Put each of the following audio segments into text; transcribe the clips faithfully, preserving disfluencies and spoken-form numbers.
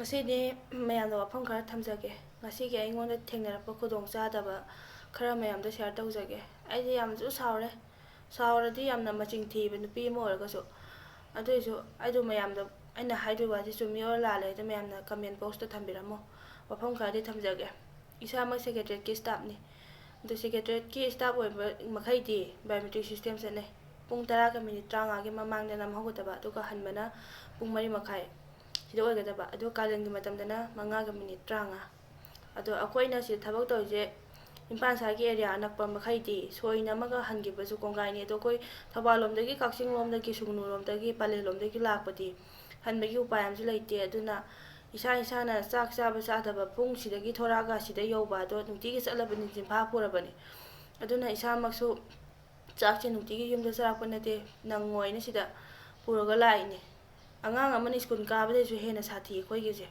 ꯉꯁꯤꯗꯤ ꯃꯌꯥꯝꯗ ꯋꯥꯐꯝ ꯈꯔ ꯊꯝꯖꯒꯦ꯫ ꯉꯁꯤꯒꯤ ꯑꯩꯉꯣꯟꯗ ꯊꯦꯡꯅꯔꯛꯄ ꯈꯨꯗꯣꯡꯆꯥꯗꯕ ꯈꯔ ꯃꯌꯥꯝꯗ ꯁꯤꯌꯔ ꯇꯧꯖꯒꯦ꯫ ꯑꯩꯗꯤ ꯌꯥꯝꯅꯁꯨ ꯁꯥꯎꯔꯦ꯫ ꯁꯥꯎꯔꯗꯤ ꯌꯥꯝꯅ ꯃꯆꯤꯡ ꯊꯤꯕ ꯅꯨꯄꯤ ꯑꯃ ꯑꯣꯏꯔꯒꯁꯨ꯫ ꯑꯗꯨꯏꯁꯨ ꯑꯩꯗꯣ ꯃꯌꯥꯝꯗ ꯑꯩꯅ ꯍꯥꯏꯗꯣꯏ ꯋꯥꯁꯦ ꯆꯨꯝꯃꯤ ꯑꯣꯔ ꯂꯥꯜꯂꯦ ꯍꯥꯏꯗꯣ ꯃꯌꯥꯝꯅ ꯀꯃꯦꯟ ꯕꯣꯛꯁꯇ ꯊꯝꯕꯤꯔꯝꯃꯣ꯫ ꯋꯥꯐꯝ ꯈꯔꯗꯤ ꯊꯝꯖꯒꯦ꯫ ꯏꯁꯥꯃꯛ ꯁꯦꯀ꯭ꯔꯦꯇꯔꯤꯌꯦꯠꯀꯤ ꯁ꯭ꯇꯥꯐꯅꯤ꯫ ꯑꯗꯣ ꯁꯦꯀ꯭ꯔꯦꯇꯔꯤꯌꯦꯠꯀꯤ ꯁ꯭ꯇꯥꯐ ꯑꯣꯏꯕ ꯃꯈꯩꯗꯤ ꯕꯥꯏꯑꯣꯃꯦꯇ꯭ꯔꯤꯛ ꯁꯤꯁꯇꯦꯝ ꯆꯠꯅꯩ꯫ ꯄꯨꯡ ꯇꯔꯥꯒ ꯃꯤꯅꯤꯠ ꯇꯔꯥꯃꯉꯥꯒꯤ ꯃꯃꯥꯡꯗ ꯅꯝꯍꯧꯒꯗꯕ, ꯑꯗꯨꯒ ꯍꯟꯕꯅ ꯄꯨꯡ ꯃꯔꯤ ꯃꯈꯥꯏ ꯁꯤꯗ ꯑꯣꯏꯒꯗꯕ꯫ ꯑꯗꯣ ꯀꯥꯂꯦꯟꯒꯤ ꯃꯇꯝꯗꯅ ꯃꯉꯥꯒ ꯃꯤꯅꯤꯠ ꯇꯔꯥꯃꯉꯥ꯫ ꯑꯗꯣ ꯑꯩꯈꯣꯏꯅ ꯁꯤꯗ ꯊꯕꯛ ꯇꯧꯔꯤꯁꯦ ꯏꯝꯐꯥꯜ ꯁꯥꯒꯤ ꯑꯦꯔꯤꯌꯥ ꯑꯅꯛꯄ ꯃꯈꯩꯗꯤ ꯁꯣꯏ ꯅꯝꯃꯒ ꯍꯟꯈꯤꯕꯁꯨ ꯀꯣꯡꯒꯥꯏꯅꯤ꯫ ꯑꯗꯣ ꯑꯩꯈꯣꯏ ꯊꯧꯕꯥꯜ ꯂꯣꯝꯗꯒꯤ, ꯀꯛꯆꯤꯡ ꯂꯣꯝꯗꯒꯤ, ꯁꯨꯒꯅꯨ ꯂꯣꯝꯗꯒꯤ, ꯄꯂꯦꯜ ꯂꯣꯝꯗꯒꯤ ꯂꯥꯛꯄꯗꯤ ꯍꯟꯕꯒꯤ ꯎꯄꯥꯏ ꯑꯃꯁꯨ ꯂꯩꯇꯦ꯫ ꯑꯗꯨꯅ ꯏꯁꯥ ꯏꯁꯥꯅ ꯆꯥꯛ ꯆꯥꯕ ꯆꯥꯗꯕ ꯄꯨꯡ ꯁꯤꯗꯒꯤ ꯊꯣꯔꯛꯑꯒ ꯁꯤꯗ ꯌꯧꯕ ꯑꯗꯣ ꯅꯨꯡꯇꯤꯒꯤ ꯆꯠꯂꯕꯅꯤ, ꯆꯤꯟꯐꯥ ꯄꯨꯔꯕꯅꯤ꯫ ꯑꯗꯨꯅ ꯏꯁꯥꯃꯛꯁꯨ ꯆꯥꯛꯁꯦ ꯅꯨꯡꯇꯤꯒꯤ ꯌꯨꯝꯗ ꯆꯥꯔꯛꯄ ꯅꯠꯇꯦ, ꯅꯪꯉꯣꯏꯅ ꯁꯤꯗ ꯄꯨꯔꯒ ꯂꯥꯛꯏꯅꯦ꯫ ꯑꯉꯥꯡ ꯑꯃꯅ ꯁ꯭ꯀꯨꯜ ꯀꯥꯕꯗꯩꯁꯨ ꯍꯦꯟꯅ ꯁꯥꯊꯤ ꯑꯩꯈꯣꯏꯒꯤꯁꯦ꯫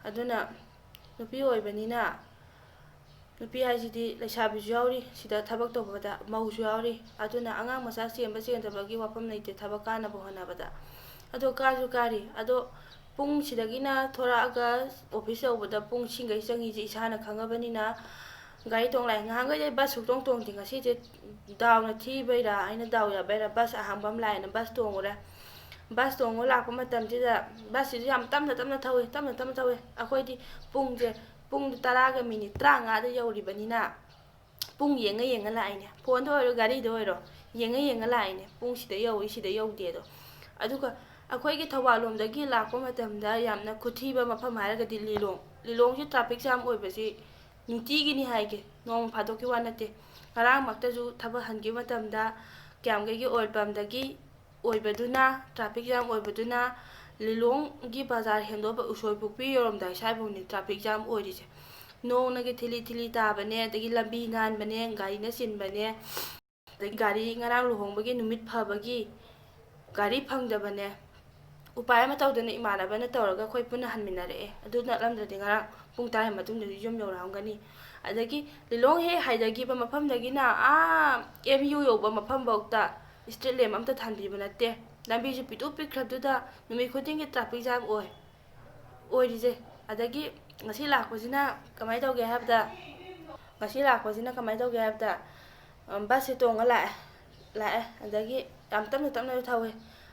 ꯑꯗꯨꯅ ꯅꯨꯄꯤ ꯑꯣꯏꯕꯅꯤꯅ, ꯅꯨꯄꯤ ꯍꯥꯏꯁꯤꯗꯤ ꯂꯩꯁꯥꯕꯤꯁꯨ ꯌꯥꯎꯔꯤ, ꯁꯤꯗ ꯊꯕꯛ ꯇꯧꯕꯗ ꯃꯧꯁꯨ ꯌꯥꯎꯔꯤ꯫ ꯑꯗꯨꯅ ꯑꯉꯥꯡ ꯃꯆꯥ ꯆꯦꯟꯕ ꯆꯦꯟꯗꯕꯒꯤ ꯋꯥꯐꯝ ꯂꯩꯇꯦ ꯊꯕꯛ ꯀꯥꯅꯕ ꯍꯣꯠꯅꯕꯗ꯫ ꯑꯗꯣ ꯀꯥꯁꯨ ꯀꯥꯔꯤ꯫ ꯑꯗꯣ ꯄꯨꯡ ꯁꯤꯗꯒꯤꯅ ꯊꯣꯔꯛꯑꯒ ꯑꯣꯐꯤꯁ ꯌꯧꯕꯗ ꯄꯨꯡ ꯁꯤꯡꯈꯩ ꯆꯪꯉꯤꯁꯦ ꯏꯁꯥꯅ ꯈꯪꯉꯕꯅꯤꯅ, ꯒꯥꯔꯤ ꯇꯣꯡ ꯂꯥꯛꯑꯦ꯫ ꯉꯍꯥꯟꯈꯩꯗꯤ ꯑꯩ ꯕꯁ ꯁꯨꯛꯇꯣꯡ ꯇꯣꯡꯗꯦ, ꯉꯁꯤꯗꯤ ꯗꯥꯎꯅ ꯊꯤꯕꯩꯔꯥ, ꯑꯩꯅ ꯗꯥꯎ ꯌꯥꯕꯩꯔꯥ, ꯕꯁ ꯑꯍꯥꯡꯕ ꯑꯃ ꯂꯥꯛꯑꯦꯅ ꯕꯁ ꯇꯣꯡꯉꯨꯔꯦ꯫ ꯕꯁ ꯇꯣꯡꯉ ꯂꯥꯛꯄ ꯃꯇꯝꯁꯤꯗ ꯕꯁꯁꯤꯁꯨ ꯌꯥꯝ ꯇꯞꯅ ꯇꯞꯅ ꯊꯧꯋꯦ, ꯇꯞꯅ ꯇꯞꯅ ꯊꯧꯋꯦ꯫ ꯑꯩꯈꯣꯏꯗꯤ ꯄꯨꯡꯁꯦ, ꯄꯨꯡꯗꯣ ꯇꯔꯥꯒ ꯃꯤꯅꯤꯠ ꯇꯔꯥꯃꯉꯥꯗ ꯌꯧꯔꯤꯕꯅꯤꯅ ꯄꯨꯡ ꯌꯦꯡꯉ ꯌꯦꯡꯉ ꯂꯥꯛꯏꯅꯦ꯫ ꯐꯣꯟꯗ ꯑꯣꯏꯔꯣ, ꯒꯥꯔꯤꯗ ꯑꯣꯏꯔꯣ, ꯌꯦꯡꯉ ꯌꯦꯡꯉ ꯂꯥꯛꯏꯅꯦ꯫ ꯄꯨꯡ ꯁꯤꯗ ꯌꯧꯏ, ꯁꯤꯗ ꯌꯧꯗꯦꯗꯣ꯫ ꯑꯗꯨꯒ ꯑꯩꯈꯣꯏꯒꯤ ꯊꯧꯕꯥꯜ ꯂꯣꯝꯗꯒꯤ ꯂꯥꯛꯄ ꯃꯇꯝꯗ ꯌꯥꯝꯅ ꯈꯨꯊꯤꯕ ꯃꯐꯝ ꯍꯥꯏꯔꯒꯗꯤ ꯂꯤꯂꯣꯡ꯫ ꯂꯤꯂꯣꯡꯁꯤ ꯇ꯭ꯔꯥꯐꯤꯛ ꯖꯥꯝ ꯑꯣꯏꯕꯁꯤ ꯅꯨꯡꯇꯤꯒꯤꯅꯤ ꯍꯥꯏꯒꯦ, ꯅꯣꯡꯃ ꯐꯥꯗꯣꯛꯀꯤ ꯋꯥ ꯅꯠꯇꯦ꯫ ꯉꯔꯥꯡꯃꯛꯇꯁꯨ ꯊꯕꯛ ꯍꯟꯈꯤꯕ ꯃꯇꯝꯗ ꯀ꯭ꯌꯥꯝꯒꯩꯒꯤ ꯑꯣꯏꯜ ꯄꯝꯗꯒꯤ ꯑꯣꯏꯕꯗꯨꯅ, ꯇ꯭ꯔꯥꯐꯤꯛ ꯖꯥꯝ ꯑꯣꯏꯕꯗꯨꯅ ꯂꯤꯂꯣꯡꯒꯤ ꯕꯖꯥꯔ ꯍꯦꯟꯗꯣꯛꯑꯒ ꯎꯁꯣꯏ ꯄꯣꯛꯄꯤ ꯌꯧꯔꯝꯗꯥꯏ ꯁ꯭ꯋꯥꯏꯐꯥꯎꯅꯤ ꯇ꯭ꯔꯥꯐꯤꯛ ꯖꯥꯝ ꯑꯣꯏꯔꯤꯁꯦ꯫ ꯅꯣꯡꯅꯒ ꯊꯤꯂꯤ ꯊꯤꯂꯤ ꯇꯥꯕꯅꯦ, ꯑꯗꯒꯤ ꯂꯝꯕꯤ ꯅꯥꯟꯕꯅꯦ, ꯒꯥꯔꯤꯅ ꯆꯤꯟꯕꯅꯦ, ꯑꯗꯒꯤ ꯒꯥꯔꯤ ꯉꯔꯥꯡ ꯂꯨꯍꯣꯡꯕꯒꯤ ꯅꯨꯃꯤꯠ ꯐꯕꯒꯤ ꯒꯥꯔꯤ ꯐꯪꯗꯕꯅꯦ꯫ ꯎꯄꯥꯏ ꯑꯃ ꯇꯧꯗꯅ ꯏꯃꯥꯟꯅꯕꯅ ꯇꯧꯔꯒ ꯑꯩꯈꯣꯏ ꯄꯨꯟꯅ ꯍꯟꯃꯤꯟꯅꯔꯛꯑꯦ꯫ ꯑꯗꯨ ꯅꯠꯂꯝꯗ꯭ꯔꯗꯤ ꯉꯔꯥꯡ ꯄꯨꯡ ꯇꯔꯥꯒꯤ ꯃꯇꯨꯡꯗꯗꯤ ꯌꯨꯝ ꯌꯧꯔꯛꯑꯝꯒꯅꯤ꯫ ꯑꯗꯒꯤ ꯂꯤꯂꯣꯡ ꯍꯦꯛ ꯍꯥꯏꯊꯈꯤꯕ ꯃꯐꯝꯗꯒꯤꯅ ꯑꯥ ꯑꯦꯝ ꯌꯨ ꯌꯧꯕ ꯃꯐꯝꯐꯥꯎꯗ ꯁ꯭ꯇ꯭ꯔꯤꯠ ꯂꯦꯝꯞ ꯑꯝꯇ ꯊꯥꯟꯕꯤꯕ ꯅꯠꯇꯦ꯫ ꯂꯝꯕꯤꯁꯨ ꯄꯤꯛꯇꯨ ꯄꯤꯛꯈ꯭ꯔꯗꯨꯗ ꯅꯨꯃꯤꯠ ꯈꯨꯗꯤꯡꯒꯤ ꯇ꯭ꯔꯥꯐꯤꯛ ꯖꯥꯝ ꯑꯣꯏ꯫ ꯑꯣꯏꯔꯤꯁꯦ꯫ ꯑꯗꯒꯤ ꯉꯁꯤ ꯂꯥꯛꯄꯁꯤꯅ ꯀꯃꯥꯏꯅ ꯇꯧꯒꯦ ꯍꯥꯏꯕꯗ, ꯉꯁꯤ ꯂꯥꯛꯄꯁꯤꯅ ꯀꯃꯥꯏꯅ ꯇꯧꯒꯦ ꯍꯥꯏꯕꯗ, ꯕꯁꯁꯦ ꯇꯣꯡꯉ ꯂꯥꯛꯑꯦ꯫ ꯂꯥꯛꯑꯦ꯫ ꯑꯗꯒꯤ ꯌꯥꯝ ꯇꯞꯅ ꯇꯞꯅꯁꯨ ꯊꯧꯋꯦ꯫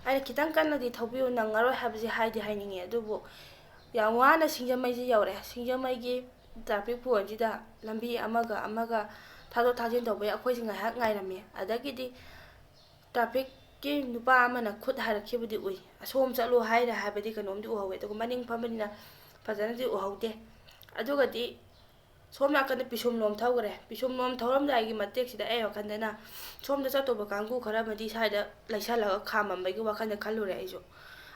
ꯑꯩꯅ ꯈꯤꯇꯪ ꯀꯟꯅꯗꯤ ꯊꯧꯕꯤꯌꯨ, ꯅꯪꯉꯔꯣꯏ ꯍꯥꯏꯕꯁꯤ ꯍꯥꯏꯗꯤ ꯍꯥꯏꯅꯤꯡꯉꯤ꯫ ꯑꯗꯨꯕꯨ ꯌꯥꯝ ꯋꯥꯅ ꯁꯤꯡꯖꯃꯩꯁꯤ ꯌꯧꯔꯦ꯫ ꯁꯤꯡꯖꯃꯩꯒꯤ ꯇ꯭ꯔꯥꯐꯤꯛ ꯄꯣꯏꯟꯁꯤꯗ ꯂꯝꯕꯤ ꯑꯃꯒ ꯑꯃꯒ ꯊꯥꯗꯣꯛ ꯊꯥꯖꯤꯟ ꯇꯧꯕꯩ ꯑꯩꯈꯣꯏꯁꯦ ꯉꯥꯏꯍꯥꯛ ꯉꯥꯏꯔꯝꯃꯤ꯫ ꯑꯗꯒꯤꯗꯤ ꯇ꯭ꯔꯥꯐꯤꯛꯀꯤ ꯅꯨꯄꯥ ꯑꯃꯅ ꯈꯨꯠ ꯍꯥꯏꯔꯛꯈꯤꯕꯗꯤ ꯎꯏ꯫ ꯑꯁꯣꯝ ꯆꯠꯂꯣ ꯍꯥꯏꯔ ꯍꯥꯏꯕꯗꯤ ꯀꯩꯅꯣꯝꯗꯤ ꯎꯍꯧꯋꯦ꯫ ꯑꯗꯨꯒ ꯃꯅꯤꯡ ꯐꯝꯕꯅꯤꯅ ꯐꯖꯅꯗꯤ ꯎꯍꯧꯗꯦ꯫ ꯑꯗꯨꯒꯗꯤ ꯁꯣꯝ ꯅꯥꯀꯟꯗ ꯄꯤꯁꯨꯝꯂꯣꯝ ꯊꯧꯈ꯭ꯔꯦ꯫ ꯄꯤꯁꯨꯝꯂꯣꯝ ꯊꯧꯔꯝꯗꯥꯏꯒꯤ ꯃꯇꯦꯛꯁꯤꯗ ꯑꯩ ꯋꯥꯈꯜꯗꯅ ꯁꯣꯝꯗ ꯆꯠꯇꯧꯕ ꯀꯥꯡꯕꯨ ꯈꯔ ꯑꯃꯗꯤ ꯁ꯭ꯋꯥꯏꯗ ꯂꯩꯁꯜꯂꯒ ꯈꯥꯝꯃꯝꯕꯒꯤ ꯋꯥꯈꯜꯗ ꯈꯜꯂꯨꯔꯦ ꯑꯩꯁꯨ꯫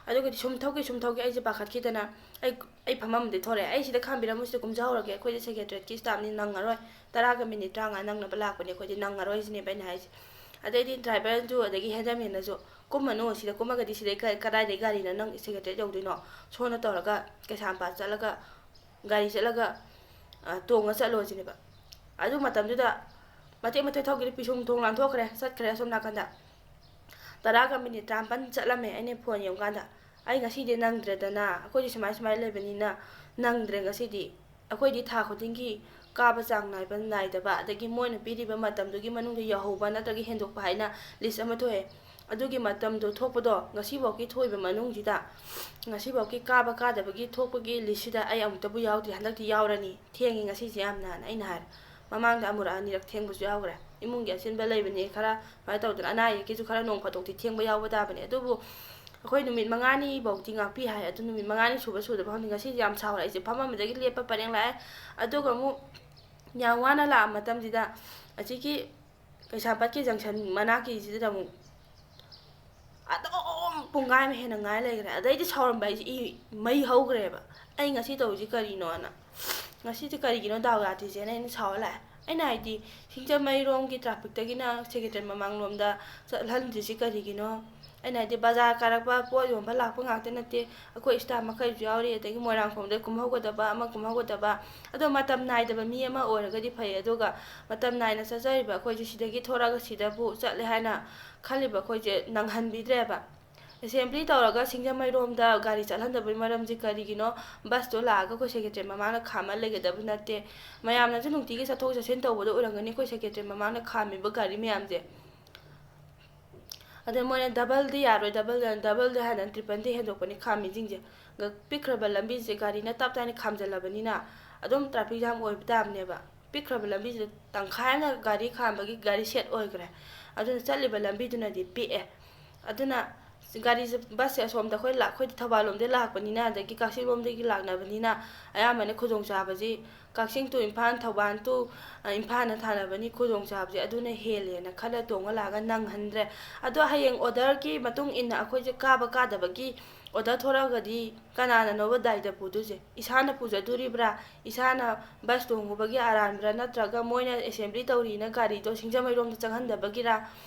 ꯑꯗꯨꯒꯗꯤ ꯁꯨꯝ ꯊꯧꯒꯦ, ꯁꯨꯝ ꯊꯧꯒꯦ, ꯑꯩꯁꯦ ꯄꯥꯈꯠꯈꯤꯗꯅ ꯑꯩ, ꯑꯩ ꯐꯝꯃꯝꯗꯤ ꯊꯣꯔꯛꯑꯦ꯫ "ꯑꯩ ꯁꯤꯗ ꯈꯥꯝꯕꯤꯔꯝꯃꯨ, ꯁꯤꯗ ꯀꯨꯝꯖꯍꯧꯔꯒꯦ, ꯑꯩꯈꯣꯏꯗꯤ ꯁꯦꯀ꯭ꯔꯦꯇꯔꯤꯌꯦꯠꯀꯤ ꯁ꯭ꯇꯥꯐꯅꯤ, ꯅꯪꯉꯔꯣꯏ, ꯇꯔꯥꯒ ꯃꯤꯅꯤꯠ ꯇꯔꯥꯃꯉꯥ ꯅꯪꯅꯕ ꯂꯥꯛꯄꯅꯦ, ꯑꯩꯈꯣꯏꯗꯤ ꯅꯪꯉꯔꯣꯏ" ꯁꯤꯅꯦꯕ ꯑꯩꯅ ꯍꯥꯏꯁꯦ꯫ ꯑꯗꯩꯗꯤ ꯗ꯭ꯔꯥꯏꯚꯔꯗꯨ ꯑꯗꯒꯤ ꯍꯦꯟꯗꯃꯦꯟꯅꯁꯨ, "ꯀꯨꯝꯃꯅꯨ, ꯁꯤꯗ ꯀꯨꯝꯃꯒꯗꯤ ꯁꯤꯗꯩ ꯀ-, ꯀꯗꯥꯏꯗꯩ ꯒꯥꯔꯤꯅꯣ ꯅꯪ ꯁꯦꯀ꯭ꯔꯦꯇꯔꯤꯌꯦꯠ ꯌꯧꯗꯣꯏꯅꯣ? ꯁꯣꯝꯗ ꯇꯧꯔꯒ ꯀꯩꯁꯥꯝꯄꯥꯠ ꯆꯠꯂꯒ ꯒꯥꯔꯤ ꯆꯠꯂꯒ, ꯑ, ꯇꯣꯡꯉ ꯆꯠꯂꯣ" ꯁꯤꯅꯦꯕ꯫ ꯑꯗꯨ ꯃꯇꯝꯗꯨꯗ ꯃꯇꯦꯛ ꯃꯇꯦꯛ ꯊꯧꯈꯤꯗꯦ, ꯄꯤꯁꯨꯝ ꯊꯣꯡ ꯂꯥꯟꯊꯣꯛꯈ꯭ꯔꯦ, ꯆꯠꯈ꯭ꯔꯦ ꯑꯁꯣꯝ ꯅꯥꯀꯟꯗ꯫ ꯇꯔꯥꯒ ꯃꯤꯅꯤꯠ ꯇꯔꯥꯃꯥꯄꯟ ꯆꯠꯂꯝꯃꯦ ꯑꯩꯅ ꯐꯣꯟ ꯌꯦꯡꯉꯨꯀꯥꯟꯗ꯫ "ꯑꯩ ꯉꯁꯤꯗꯤ ꯅꯪꯗ꯭ꯔꯦꯗꯅ, ꯑꯩꯈꯣꯏꯗꯤ ꯁꯨꯃꯥꯏ ꯁꯨꯃꯥꯏꯅ ꯂꯩꯕꯅꯤꯅ ꯅꯪꯗ꯭ꯔꯦ ꯉꯁꯤꯗꯤ꯫ ꯑꯩꯈꯣꯏꯗꯤ ꯊꯥ ꯈꯨꯗꯤꯡꯒꯤ ꯀꯥꯕ ꯆꯥꯡ ꯅꯥꯏꯕ ꯅꯥꯏꯗꯕ, ꯑꯗꯒꯤ ꯃꯣꯏꯅ ꯄꯤꯔꯤꯕ ꯃꯇꯝꯗꯨꯒꯤ ꯃꯅꯨꯡꯗ ꯌꯧꯍꯧꯕ ꯅꯠꯇ꯭ꯔꯒ ꯍꯦꯟꯗꯣꯛꯄ ꯍꯥꯏꯅ ꯂꯤꯁ ꯑꯃ ꯊꯣꯛꯑꯦ꯫ ꯑꯗꯨꯒꯤ ꯃꯇꯝꯗꯣ ꯊꯣꯛꯄꯗꯣ ꯉꯁꯤꯐꯥꯎꯒꯤ ꯊꯣꯛꯏꯕ ꯃꯅꯨꯡꯁꯤꯗ, ꯉꯁꯤꯐꯥꯎꯒꯤ ꯀꯥꯕ ꯀꯥꯗꯕꯒꯤ ꯊꯣꯛꯄꯒꯤ ꯂꯤꯁꯁꯤꯗ ꯑꯩ ꯑꯃꯨꯛꯇꯕꯨ ꯌꯥꯎꯗ꯭ꯔꯤ, ꯍꯟꯗꯛꯇꯤ ꯌꯥꯎꯔꯅꯤ, ꯊꯦꯡꯉꯤ ꯉꯁꯤꯁꯦ ꯌꯥꯝꯅꯅ" ꯑꯩꯅ ꯍꯥꯏꯔꯦ꯫ ꯃꯃꯥꯡꯗ ꯑꯃꯨꯔꯛ ꯑꯅꯤꯔꯛ ꯊꯦꯡꯕꯁꯨ ꯌꯥꯎꯈ꯭ꯔꯦ꯫ ꯏꯃꯨꯡꯒꯤ ꯑꯆꯤꯟꯕ ꯂꯩꯕꯅꯤ, ꯈꯔ ꯁꯨꯃꯥꯏꯅ ꯇꯧꯗꯅ ꯑꯅꯥ ꯑꯌꯦꯛꯀꯤꯁꯨ ꯈꯔ ꯅꯣꯡ ꯐꯥꯗꯣꯛꯇꯤ ꯊꯦꯡꯕ ꯌꯥꯎꯕ ꯇꯥꯕꯅꯦ꯫ ꯑꯗꯨꯕꯨ ꯑꯩꯈꯣꯏ ꯅꯨꯃꯤꯠ ꯃꯉꯥꯅꯤ ꯐꯥꯎꯗꯤ ꯉꯥꯛꯄꯤ ꯍꯥꯏ꯫ ꯑꯗꯨ ꯅꯨꯃꯤꯠ ꯃꯉꯥꯅꯤ ꯁꯨꯕ ꯁꯨꯗꯕ ꯈꯪꯗꯦ꯫ ꯉꯁꯤꯁꯦ ꯌꯥꯝ ꯁꯥꯎꯔꯦ꯫ ꯑꯩꯁꯦ ꯐꯝꯃꯝꯕꯗꯒꯤ ꯂꯦꯞꯄ ꯄꯔꯦꯡ ꯂꯥꯛꯑꯦ꯫ ꯑꯗꯨꯒ ꯑꯃꯨꯛ ꯌꯥꯝ ꯋꯥꯅ ꯂꯥꯛꯑ ꯃꯇꯝꯁꯤꯗ ꯑꯁꯤꯒꯤ ꯀꯩꯁꯥꯝꯄꯥꯠꯀꯤ ꯖꯪꯁꯟ ꯃꯅꯥꯛꯀꯤꯁꯤꯗ ꯑꯃꯨꯛ ꯑꯗꯨꯝ ꯄꯨꯡꯈꯥꯏ ꯑꯃ ꯍꯦꯟꯅ ꯉꯥꯏ ꯂꯩꯈ꯭ꯔꯦ꯫ ꯑꯗꯩꯗꯤ ꯁꯥꯎꯔꯝꯕ ꯑꯩꯁꯦ ꯏ ꯃꯩ ꯍꯧꯈ꯭ꯔꯦꯕ꯫ "ꯑꯩ ꯉꯁꯤ ꯇꯧꯔꯤꯁꯤ ꯀꯔꯤꯅꯣꯅ? ꯉꯁꯤꯗꯤ ꯀꯔꯤꯒꯤꯅꯣ ꯗꯥꯎ ꯌꯥꯗ꯭ꯔꯤꯁꯦꯅ?" ꯑꯩꯅ ꯁꯥꯎꯔ ꯂꯥꯛꯑꯦ꯫ ꯑꯩꯅ ꯍꯥꯏꯗꯤ, ꯁꯤꯡꯖꯃꯩꯔꯣꯝꯒꯤ ꯇ꯭ꯔꯥꯐꯤꯛꯇꯒꯤꯅ ꯁꯦꯀ꯭ꯔꯦꯇꯔꯤ ꯃꯃꯥꯡꯂꯣꯝꯗ ꯆꯠꯍꯟꯗ꯭ꯔꯤꯁꯤ ꯀꯔꯤꯒꯤꯅꯣ? ꯑꯩꯅ ꯍꯥꯏꯗꯤ, ꯕꯖꯥꯔ ꯀꯥꯔꯛꯄ, ꯄꯣꯠ ꯌꯣꯟꯕ ꯂꯥꯛꯄ ꯉꯥꯛꯇ ꯅꯠꯇꯦ, ꯑꯩꯈꯣꯏ ꯁ꯭ꯇꯥꯐ ꯃꯈꯩꯁꯨ ꯌꯥꯎꯔꯤ, ꯑꯗꯒꯤ ꯃꯣꯏꯔꯥꯡꯈꯣꯝꯗ ꯀꯨꯝꯍꯧꯒꯗꯕ, ꯑꯃ ꯀꯨꯝꯍꯧꯒꯗꯕ꯫ ꯑꯗꯣ ꯃꯇꯝ ꯅꯥꯏꯗꯕ ꯃꯤ ꯑꯃ ꯑꯣꯏꯔꯒꯗꯤ ꯐꯩ, ꯑꯗꯨꯒ ꯃꯇꯝ ꯅꯥꯏꯅ ꯆꯠꯆꯔꯤꯕ ꯑꯩꯈꯣꯏꯁꯦ ꯁꯤꯗꯒꯤ ꯊꯣꯔꯛꯑꯒ ꯁꯤꯗꯕꯨ ꯆꯠꯂꯦ ꯍꯥꯏꯅ ꯈꯜꯂꯤꯕ ꯑꯩꯈꯣꯏꯁꯦ ꯅꯪꯍꯟꯕꯤꯗ꯭ꯔꯦꯕ꯫ ꯑꯦꯁꯦꯝꯕ꯭ꯂꯤ ꯇꯧꯔꯒ ꯁꯤꯡꯖꯃꯩꯔꯣꯝꯗ ꯒꯥꯔꯤ ꯆꯠꯍꯟꯗꯕꯒꯤ ꯃꯔꯝꯁꯦ ꯀꯔꯤꯒꯤꯅꯣ? ꯕꯁꯇꯣ ꯂꯥꯛꯑꯒ ꯑꯩꯈꯣꯏ ꯁꯦꯀ꯭ꯔꯦꯇꯔꯤ ꯃꯃꯥꯡꯗ ꯈꯥꯝꯃ ꯂꯩꯒꯗꯕ ꯅꯠꯇꯦ꯫ ꯃꯌꯥꯝꯅꯁꯨ ꯅꯨꯡꯇꯤꯒꯤ ꯆꯠꯊꯣꯛ ꯆꯠꯁꯤꯟ ꯇꯧꯕꯗꯣ ꯑꯣꯏꯔꯝꯒꯅꯤ, ꯑꯩꯈꯣꯏ ꯁꯦꯀ꯭ꯔꯦꯇꯔꯤ ꯃꯃꯥꯡꯗ ꯈꯥꯝꯃꯤꯕ ꯒꯥꯔꯤ ꯃꯌꯥꯝꯁꯦ꯫ ꯑꯗ ꯃꯣꯏꯅ ꯗꯕꯜꯗꯤ ꯌꯥꯔꯣꯏ, ꯗꯕꯜꯗ, ꯗꯕꯜꯗ ꯍꯥꯏꯗꯅ ꯇ꯭ꯔꯤꯄꯜꯗꯤ ꯍꯦꯟꯗꯣꯛꯄꯅꯤ ꯈꯥꯝꯃꯤꯁꯤꯡꯁꯦ꯫ ꯄꯤꯛꯈ꯭ꯔꯕ ꯂꯝꯕꯤꯁꯦ ꯒꯥꯔꯤꯅ ꯇꯞ ꯇꯥꯏꯅ ꯈꯥꯝꯖꯜꯂꯕꯅꯤꯅ ꯑꯗꯨꯝ ꯇ꯭ꯔꯥꯐꯤꯛ ꯖꯥꯝ ꯑꯣꯏꯕ ꯇꯥꯕꯅꯦꯕ꯫ ꯄꯤꯛꯈ꯭ꯔꯕ ꯂꯝꯕꯤꯁꯤꯗ ꯇꯪꯈꯥꯏ ꯑꯃ ꯒꯥꯔꯤ ꯈꯥꯝꯕꯒꯤ ꯒꯥꯔꯤ ꯁꯦꯠ ꯑꯣꯏꯈ꯭ꯔꯦ꯫ ꯑꯗꯨꯅ ꯆꯠꯂꯤꯕ ꯂꯝꯕꯤꯗꯨꯅꯗꯤ ꯄꯤꯛꯑꯦ꯫ ꯑꯗꯨꯅ ꯒꯥꯔꯤꯁꯦ, ꯕꯁꯁꯦ ꯑꯁꯣꯝꯗ ꯑꯩꯈꯣꯏ ꯂꯥꯛ-, ꯑꯩꯈꯣꯏꯗꯤ ꯊꯧꯕꯥꯜ ꯂꯣꯝꯗꯒꯤ ꯂꯥꯛꯄꯅꯤꯅ, ꯑꯗꯒꯤ ꯀꯛꯆꯤꯡ ꯂꯣꯝꯗꯒꯤ ꯂꯥꯛꯅꯕꯅꯤꯅ, ꯑꯌꯥꯝꯕꯅ ꯈꯨꯗꯣꯡꯆꯥꯕꯁꯤ ꯀꯛꯆꯤꯡ to ꯏꯝꯐꯥꯜ, ꯊꯧꯕꯥꯜ to, ꯑ, ꯏꯝꯐꯥꯜꯅ ꯊꯥꯅꯕꯅꯤ꯫ ꯈꯨꯗꯣꯡꯆꯥꯕꯁꯦ ꯑꯗꯨꯅ ꯍꯦꯜꯂꯦꯅ ꯈꯜꯂ ꯇꯣꯡꯉ ꯂꯥꯛꯑꯒ ꯅꯪꯍꯟꯗ꯭ꯔꯦ꯫ ꯑꯗꯣ ꯍꯌꯦꯡ ꯑꯣꯔꯗꯔꯒꯤ ꯃꯇꯨꯡ ꯏꯟꯅ ꯑꯩꯈꯣꯏꯁꯦ ꯀꯥꯕ ꯀꯥꯗꯕꯒꯤ ꯑꯣꯔꯗꯔ ꯊꯣꯔꯛꯑꯒꯗꯤ ꯀꯅꯥꯅꯅꯣꯕ ꯗꯥꯏꯇ ꯄꯨꯗꯣꯏꯁꯦ? ꯏꯁꯥꯅ ꯄꯨꯖꯗꯣꯔꯤꯕ꯭ꯔꯥ? ꯏꯁꯥꯅ ꯕꯁ ꯇꯣꯡꯉꯨꯕꯒꯤ ꯑꯔꯥꯟꯕ꯭ꯔꯥ? ꯅꯠꯇ꯭ꯔꯒ ꯃꯣꯏꯅ ꯑꯦꯁꯦꯝꯕ꯭ꯂꯤ ꯇꯧꯔꯤꯅ ꯒꯥꯔꯤꯗꯣ ꯁꯤꯡꯖꯃꯩꯔꯣꯝꯗ ꯆꯪꯍꯟꯗꯕꯒꯤꯔꯥ?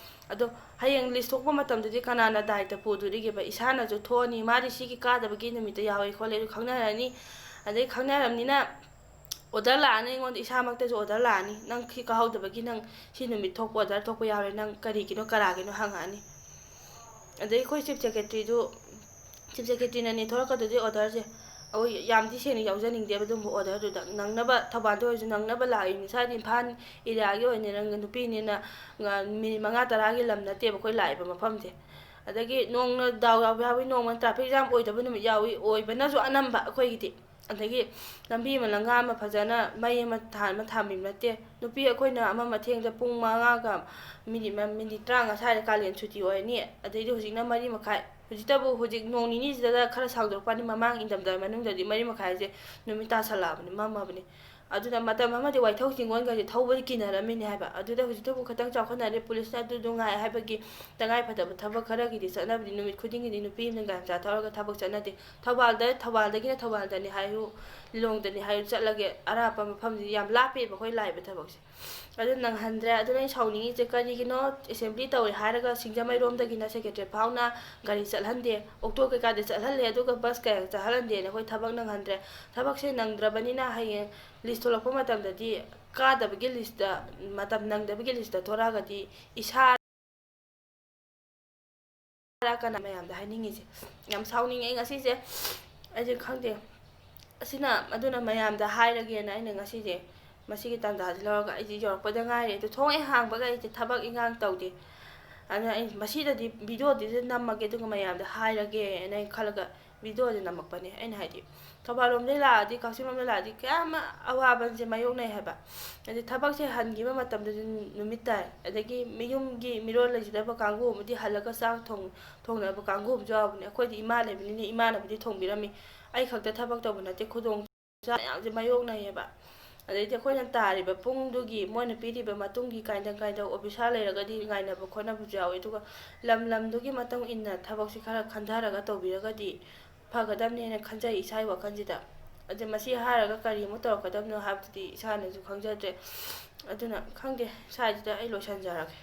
ꯑꯗꯣ ꯍꯌꯦꯡ ꯂꯤꯁ ꯊꯣꯛꯄ ꯃꯇꯝꯗꯗꯤ ꯀꯅꯥꯅ ꯗꯥꯏꯇ ꯄꯨꯗꯣꯔꯤꯒꯦꯕ? ꯏꯁꯥꯅꯁꯨ ꯊꯣꯛꯑꯅꯤ, ꯃꯥꯗꯤ ꯁꯤꯒꯤ ꯀꯥꯗꯕꯒꯤ ꯅꯨꯃꯤꯠꯇ ꯌꯥꯎꯋꯦ ꯈꯣꯠꯂꯦ ꯑꯗꯨ ꯈꯪꯅꯔꯅꯤ꯫ ꯑꯗꯩ ꯈꯪꯅꯔꯕꯅꯤꯅ ꯑꯣꯔꯗꯔ ꯂꯥꯛꯑꯅꯤ, ꯑꯩꯉꯣꯟꯗ ꯏꯁꯥꯃꯛꯇꯁꯨ ꯑꯣꯔꯗꯔ ꯂꯥꯛꯑꯅꯤ, "ꯅꯪ ꯁꯤ ꯀꯥꯍꯧꯗꯕꯒꯤ ꯅꯪ ꯁꯤ ꯅꯨꯃꯤꯠ ꯊꯣꯛꯄ, ꯑꯣꯔꯗꯔ ꯊꯣꯛꯄ ꯌꯥꯎꯔꯦ, ꯅꯪ ꯀꯔꯤꯒꯤꯅꯣ, ꯀꯔꯥꯒꯤꯅꯣ?" ꯍꯪꯉꯛꯑꯅꯤ꯫ ꯑꯗꯩ ꯑꯩꯈꯣꯏ ꯆꯤꯐ ꯁꯦꯀ꯭ꯔꯦꯇꯔꯤꯗꯨ, ꯆꯤꯐ ꯁꯦꯀ꯭ꯔꯦꯇꯔꯤꯅꯅꯦ ꯊꯣꯔꯛꯀꯗꯣꯏꯁꯦ ꯑꯣꯔꯗꯔꯁꯦ꯫ ꯑꯩꯈꯣꯏ ꯌꯥꯝꯗꯤ ꯁꯦꯡꯅ ꯌꯥꯎꯖꯅꯤꯡꯗꯦꯕ ꯑꯗꯨꯝꯕ ꯑꯣꯔꯗꯔꯗꯨꯗ꯫ ꯅꯪꯅꯕ ꯊꯧꯕꯥꯜꯗ ꯑꯣꯏꯔꯁꯨ ꯅꯪꯅꯕ ꯂꯥꯛꯏꯅꯤ꯫ ꯏꯁꯥꯗꯤ ꯏꯝꯐꯥꯜ ꯑꯦꯔꯤꯌꯥꯒꯤ ꯑꯣꯏꯅ ꯅꯪ ꯅꯨꯄꯤꯅꯤꯅ ꯉ-, ꯃꯤꯅꯤꯠ ꯃꯉꯥ ꯇꯔꯥꯒꯤ ꯂꯝ ꯅꯠꯇꯦꯕ ꯑꯩꯈꯣꯏ ꯂꯥꯛꯏꯕ ꯃꯐꯝꯁꯦ꯫ ꯑꯗꯒꯤ ꯅꯣꯡꯅ ꯗꯥꯎ ꯌꯥꯎꯕ ꯌꯥꯎꯏ, ꯅꯣꯡꯃ ꯇ꯭ꯔꯥꯐꯤꯛ ꯖꯥꯝ ꯑꯣꯏꯗꯕ ꯅꯨꯃꯤꯠ ꯌꯥꯎꯏ, ꯑꯣꯏꯕꯅꯁꯨ ꯑꯅꯝꯕ ꯑꯩꯈꯣꯏꯒꯤꯗꯤ꯫ ꯑꯗꯒꯤ ꯂꯝꯕꯤ ꯑꯃ ꯂꯝꯒꯥꯡ ꯑꯃ ꯐꯖꯅ ꯃꯩ ꯑꯃ ꯊꯥ-, ꯑꯃ ꯊꯥꯟꯕꯤꯕ ꯅꯠꯇꯦ꯫ ꯅꯨꯄꯤ ꯑꯩꯈꯣꯏꯅ ꯑꯃ ꯃꯊꯦꯡꯗ ꯄꯨꯡ ꯃꯉꯥꯒ ꯃꯤꯅꯤꯠ ꯃ-, ꯃꯤꯅꯤꯠ ꯇꯔꯥꯃꯉꯥ ꯁ꯭ꯋꯥꯏꯗ ꯀꯥꯂꯦꯟ ꯁꯨꯇꯤ ꯑꯣꯏꯔꯅꯤ꯫ ꯑꯗꯩꯗꯤ ꯍꯧꯖꯤꯛꯅ ꯃꯔꯤ ꯃꯈꯥꯏ꯫ ꯍꯧꯖꯤꯛꯇꯕꯨ, ꯍꯧꯖꯤꯛ ꯅꯣꯡ ꯅꯤꯅꯤꯁꯤꯗ ꯈꯔ ꯁꯥꯡꯗꯣꯔꯛꯄꯅꯤ, ꯃꯃꯥꯡ ꯏꯪꯊꯝꯊꯥ ꯃꯅꯨꯡꯗꯗꯤ ꯃꯔꯤ ꯃꯈꯥꯏꯁꯦ ꯅꯨꯃꯤꯠ ꯇꯥꯁꯜꯂꯛꯑꯕꯅꯤ, ꯃꯝꯃꯕꯅꯤ꯫ ꯑꯗꯨꯅ ꯃꯇꯝ ꯑꯃꯗꯤ ꯋꯥꯏꯊꯧ ꯆꯤꯡꯒꯣꯟꯒꯁꯦ ꯊꯧꯕꯗ ꯀꯤꯅꯔꯝꯃꯤꯅꯦ ꯍꯥꯏꯕ꯫ ꯑꯗꯨꯗ ꯍꯧꯖꯤꯛꯇꯕꯨ ꯈꯤꯇꯪ ꯆꯥꯎꯈꯠꯅꯔꯦ, ꯄꯨꯂꯤꯁꯅ ꯑꯗꯨꯗꯨ ꯉꯥꯏ ꯍꯥꯏꯕꯒꯤ ꯇꯉꯥꯏ ꯐꯗꯕ ꯊꯕꯛ ꯈꯔꯒꯤꯗꯤ ꯆꯠꯅꯕꯗꯤ ꯅꯨꯃꯤꯠ ꯈꯨꯗꯤꯡꯒꯤꯗꯤ ꯅꯨꯄꯤ ꯑꯃꯅ ꯒꯥꯔꯤ ꯃꯆꯥ ꯊꯧꯔꯒ ꯊꯕꯛ ꯆꯠꯅꯗꯦ꯫ ꯊꯧꯕꯥꯜꯗ, ꯊꯧꯕꯥꯜꯗꯒꯤꯅ ꯊꯧꯕꯥꯜꯗꯅꯤ ꯍꯥꯏꯌꯨ, ꯂꯤꯂꯣꯡꯗꯅꯤ ꯍꯥꯏꯌꯨ, ꯆꯠꯂꯒꯦ ꯑꯔꯥꯞꯄ ꯃꯐꯝꯁꯤ ꯌꯥꯝ ꯂꯥꯞꯄꯦꯕ ꯑꯩꯈꯣꯏ ꯂꯥꯛꯏꯕ ꯊꯕꯛꯁꯦ꯫ ꯑꯗꯨ ꯅꯪꯍꯟꯗ꯭ꯔꯦ꯫ ꯑꯗꯨꯅ ꯑꯩ ꯁꯥꯎꯅꯤꯡꯉꯤꯁꯦ ꯀꯔꯤꯒꯤꯅꯣ? ꯑꯦꯁꯦꯝꯕ꯭ꯂꯤ ꯇꯧꯔꯦ ꯍꯥꯏꯔꯒ ꯁꯤꯡꯖꯃꯩꯔꯣꯝꯗꯒꯤꯅ ꯁꯦꯀ꯭ꯔꯦꯇꯔꯤ ꯐꯥꯎꯅ ꯒꯥꯔꯤ ꯆꯠꯍꯟꯗꯦ, ꯑꯣꯛꯇꯣ ꯀꯩꯀꯥꯗꯤ ꯆꯠꯍꯜꯂꯦ, ꯑꯗꯨꯒ ꯕꯁ ꯀꯌꯥ ꯆꯠꯍꯜꯍꯟꯗꯦꯅ ꯑꯩꯈꯣꯏ ꯊꯕꯛ ꯅꯪꯍꯟꯗ꯭ꯔꯦ꯫ ꯊꯕꯛꯁꯦ ꯅꯪꯗ꯭ꯔꯕꯅꯤꯅ ꯍꯌꯦꯡ ꯂꯤꯁ ꯊꯣꯛꯂꯛꯄ ꯃꯇꯝꯗꯗꯤ ꯀꯥꯗꯕꯒꯤ ꯂꯤꯁꯇ, ꯃꯇꯝ ꯅꯪꯗꯕꯒꯤ ꯂꯤꯁꯇ ꯊꯣꯔꯛꯑꯒꯗꯤ ꯏꯁꯥ ꯇꯥꯔꯛꯀꯅ ꯃꯌꯥꯝꯗ ꯍꯥꯏꯅꯤꯡꯉꯤꯁꯦ꯫ ꯌꯥꯝ ꯁꯥꯎꯅꯤꯡꯉꯦ ꯑꯩ ꯉꯁꯤꯁꯦ꯫ ꯑꯩꯁꯦ ꯈꯪꯗꯦ꯫ ꯑꯁꯤꯅ ꯑꯗꯨꯅ ꯃꯌꯥꯝꯗ ꯍꯥꯏꯔꯒꯦꯅ ꯑꯩꯅ ꯉꯁꯤꯁꯦ ꯃꯁꯤꯒꯤ ꯇꯥꯟꯖꯥꯁꯦ ꯂꯧꯔꯒ, ꯑꯩꯁꯦ ꯌꯧꯔꯛꯄꯗ ꯉꯥꯏꯔꯦ꯫ ꯑꯗꯨ ꯊꯣꯡ ꯍꯦꯛ ꯍꯥꯡꯕꯒ ꯑꯩꯁꯦ ꯊꯕꯛ ꯏꯟꯈꯥꯡ ꯇꯧꯗꯦ꯫ ꯑꯗꯨꯅ ꯑꯩ ꯃꯁꯤꯗꯗꯤ videoꯗꯨꯗ ꯅꯝꯃꯒꯦ, ꯑꯗꯨꯒ ꯃꯌꯥꯝꯗ ꯍꯥꯏꯔꯒꯦꯅ ꯑꯩꯅ ꯈꯜꯂꯒ videoꯁꯦ ꯅꯝꯃꯛꯄꯅꯦ꯫ ꯑꯩꯅ ꯍꯥꯏꯗꯤ, ꯊꯧꯕꯥꯜ ꯂꯣꯝꯗꯩ ꯂꯥꯛꯑꯗꯤ, ꯀꯛꯆꯤꯡ ꯂꯣꯝꯗꯩ ꯂꯥꯛꯑꯗꯤ ꯀꯌꯥꯝ ꯑꯋꯥꯕꯁꯦ ꯃꯥꯌꯣꯛꯅꯩ ꯍꯥꯏꯕ꯫ ꯍꯥꯏꯗꯤ ꯊꯕꯛꯁꯦ ꯍꯟꯈꯤꯕ ꯃꯇꯝꯗꯗꯤ ꯅꯨꯃꯤꯠ ꯇꯥꯏ, ꯑꯗꯒꯤ ꯃꯌꯨꯝꯒꯤ ꯃꯤꯔꯣꯜ ꯂꯩꯖꯗꯕ ꯀꯥꯡꯕꯨ ꯑꯃꯗꯤ ꯍꯜꯂꯒ ꯆꯥꯛ ꯊꯣꯡ-, ꯊꯣꯡꯅꯕ ꯀꯥꯡꯕꯨ ꯑꯃꯁꯨ ꯌꯥꯎꯕꯅꯦ꯫ ꯑꯩꯈꯣꯏꯗꯤ ꯏꯃꯥ ꯂꯩꯕꯅꯤꯅ ꯏꯃꯥꯅꯕꯨꯗꯤ ꯊꯣꯡꯕꯤꯔꯝꯃꯤ, ꯑꯩ ꯈꯛꯇ ꯊꯕꯛ ꯇꯧꯕ ꯅꯠꯇꯦ, ꯈꯨꯗꯣꯡ ꯆꯥ ꯃꯌꯥꯝꯁꯦ ꯃꯥꯌꯣꯛꯅꯩꯌꯦꯕ꯫ ꯑꯗꯩꯗꯤ ꯑꯩꯈꯣꯏꯅ ꯇꯥꯔꯤꯕ ꯄꯨꯡꯗꯨꯒꯤ ꯃꯣꯏꯅ ꯄꯤꯔꯤꯕ ꯃꯇꯨꯡꯒꯤ ꯀꯥꯏꯗꯪ ꯀꯥꯏꯗꯪ officer ꯂꯩꯔꯒꯗꯤ ꯉꯥꯏꯅꯕ ꯈꯣꯠꯅꯕꯁꯨ ꯌꯥꯎꯋꯤ꯫ ꯑꯗꯨꯒ ꯂꯝ ꯂꯝꯗꯨꯒꯤ ꯃꯇꯨꯡ ꯏꯟꯅ ꯊꯕꯛꯁꯤ ꯈꯔ ꯈꯟꯊꯔꯒ ꯇꯧꯕꯤꯔꯒꯗꯤ ꯐꯒꯗꯕꯅꯦꯅ ꯈꯟꯖꯩ ꯏꯁꯥꯒꯤ ꯋꯥꯈꯜꯁꯤꯗ꯫ ꯑꯗꯨ ꯃꯁꯤ ꯍꯥꯏꯔꯒ ꯀꯔꯤ ꯑꯃꯨꯛ ꯇꯧꯔꯛꯀꯗꯕꯅꯣ ꯍꯥꯏꯕꯗꯨꯗꯤ ꯏꯁꯥꯅꯁꯨ ꯈꯪꯖꯗ꯭ꯔꯦ꯫ ꯑꯗꯨꯅ ꯈꯪꯗꯦ, ꯁ꯭ꯋꯥꯏꯁꯤꯗ ꯑꯩ ꯂꯣꯏꯁꯤꯟꯖꯔꯒꯦ꯫